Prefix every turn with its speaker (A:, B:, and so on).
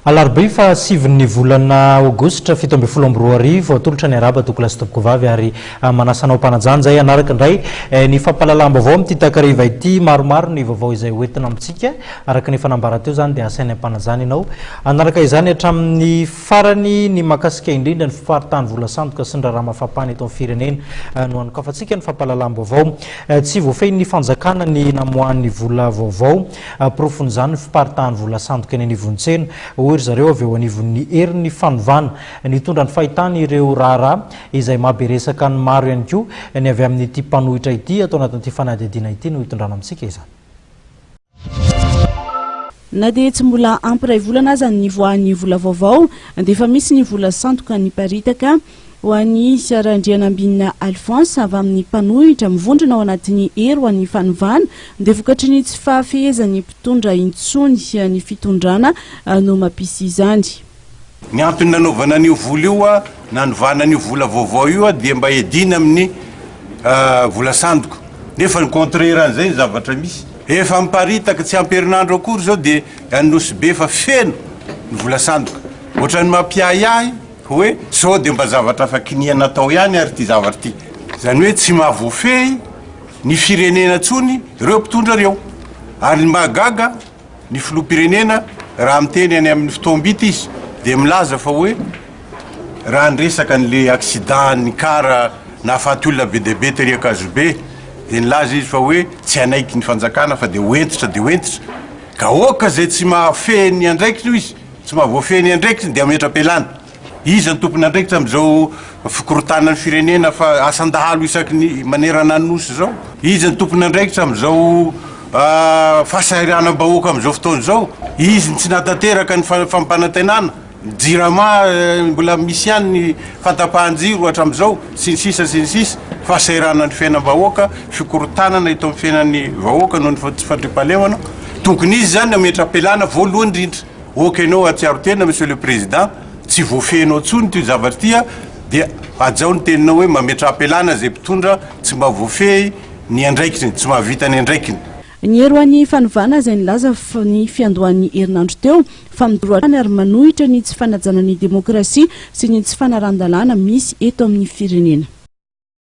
A: Alarobia faha sivin'ny volana aogositra 2017, atolotra ny arahaba tompokolahy sy tompokovavy ary manasa anao mpanajana izay hanaraka indray ny fampahalalam-baovao amin'ity takariva ity. Maromaro ny vaovao izay hoentina amintsika araka ny efa nambara teo izany dia asaina am-panajana ianao hanaraka izany hatramin'ny farany. Ny mahakasika indrindra ny fiparitahan'ny vola sandoka sy ny raharaha mafampana eto amin'ny firenena no hanokafantsika ny fampahalalam-baovao. Tsy voafehin'ny fanjakana ny namoahan'ny vola vaovao. Porofon'izany ny fiparitahan'ny vola sandoka eny anivon'ny tsena, hoy ry zareo avy eo anivon'ny herin'ny fanovana. Nitondra ny fahitany ireo raharaha izay maha be resaka ny maro ihany koa ny avy amin'ity mpanohitra ity. Ato anatin'ity fanadihadiana ity no hitondrana amintsika izany.
B: Na dia tsy mbola ampy iray volana aza ny nivoahan'ny vola vaovao dia efa misy ny vola sandoka niparitaka. Ho an'i Randrianambinina Alphonse avy amin'ny mpanohitra mivondrona ao anatin'ny Hery ho an'ny fanovana dia vokatry ny tsy fahafehezan'ny mpitondra intsony ny fitondrana no mampisy izany.
C: Ny antony nanaovana an'io vola io, nanovana an'io vola vaovao io dia mba hiadiana amin'ny vola sandoka. Nefa ny contraire an'izay ny zavatra misy. Efa miparitaka tsy ampy herinandro akory izao dia any Nosy Be efa feno ny vola sandoka. Ohatran'ny mampiahiahy. Hoe sao dia mba zavatra hafa kinihana atao ihany ary ity zavatra ity. Izany hoe tsy mahavoafehy ny firenena intsony ireo mpitondra ireo. Ary ny mahagaga, ny filoham-pirenena raha miteny any amin'ny fotoam-bita izy dia milaza fa hoe raha niresaka an'ilay accident ny car nahafaty olona be dia be tery Ankazobe dia nilaza izy fa hoe tsy hanaiky ny fanjakana fa dia ho hentitra dia ho hentitra. Ka aoka izay tsy mahafehy ny andraikiny hoy izy. Tsy mahavoafehy ny andraikiny dia ametra-pialana. Iza no tompon'andraikitra amin'izao fikorontanan'ny firenena fa asan-dahalo isaky ny manerana ny Nosy izao? Iza no tompon'andraikitra amin'izao fahasahiranam-bahoaka amin'izao fotoana izao? Izy no tsy nahatanteraka ny fampanantenana, ny Jirama mbola misy ihany ny fahatapahan-jiro hatramin'izao, sy ny sisa sy ny sisa. Fahasahiranan'ny fiainam-bahoaka, fikorontanana eto amin'ny fiainan'ny vahoaka noho ny tsy fandriampahalemana. Tokony izy izany hametra-pialana voalohany indrindra. Ok enao hatsiaro tena monsieur le président tsy voafehinao tsony ty zavatra ty a dia hajao ny teninao hoe mametraha-pialana zay mpitondra tsy mba voafehy ny andraikiny tsy mahavita ny andraikiny.
B: Ny hery ho an'ny fanovana izay nilaza ny fiandohan'ny herinandro teo fa mijoro hatrany ary manohitra ny tsy fanajana ny demokrasia sy ny tsy fanarahan-dalàna misy eto amin'ny firenena.